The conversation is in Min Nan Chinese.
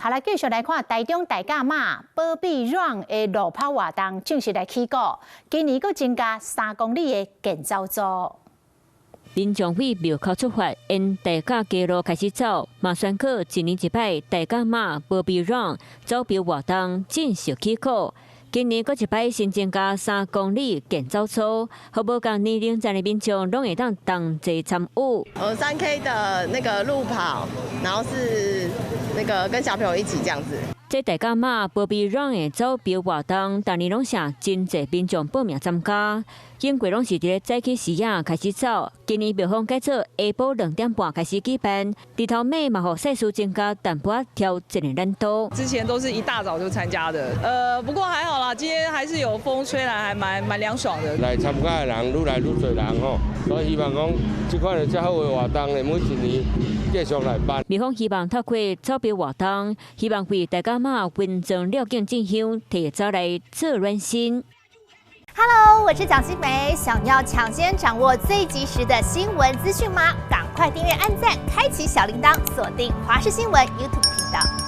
好來繼續來看台中大甲媽保庇 Run 的路跑活動正式來起鼓，今年閣增加3公里的健走組。民眾對廟口出發，沿大甲街路開始走，嘛宣告一年一擺大甲媽保庇 Run 走標活動正式起鼓。今年閣一擺新增加三公里健走操，予無仝年齡層的民眾攏會當同齊參與。3K 的那個路跑，然後是那個跟小朋友一起這樣子。這大甲媽保庇 Run 的走標活動，逐年攏是真濟民眾報名參加。經過攏是佇咧早起時仔開始走，今年廟方改做下晡2點半開始舉辦，日頭尾嘛，予賽事增加淡薄仔挑戰的難度。之前都是一大早就參加的，不過還好啦，今天還是有風吹來，還蠻涼爽的。來參加的人愈來愈濟人吼，所以希望講這款的遮好的活動呢，每一年繼續來辦。廟方希望透過走標活動，希望為大甲媽雲莊廖境進香提早來做暖身。 Hello，我是蔣新梅。想要搶先掌握最及時的新聞資訊嗎？趕快訂閱、按讚、開啟小鈴鐺，鎖定華視新聞 YouTube 頻道。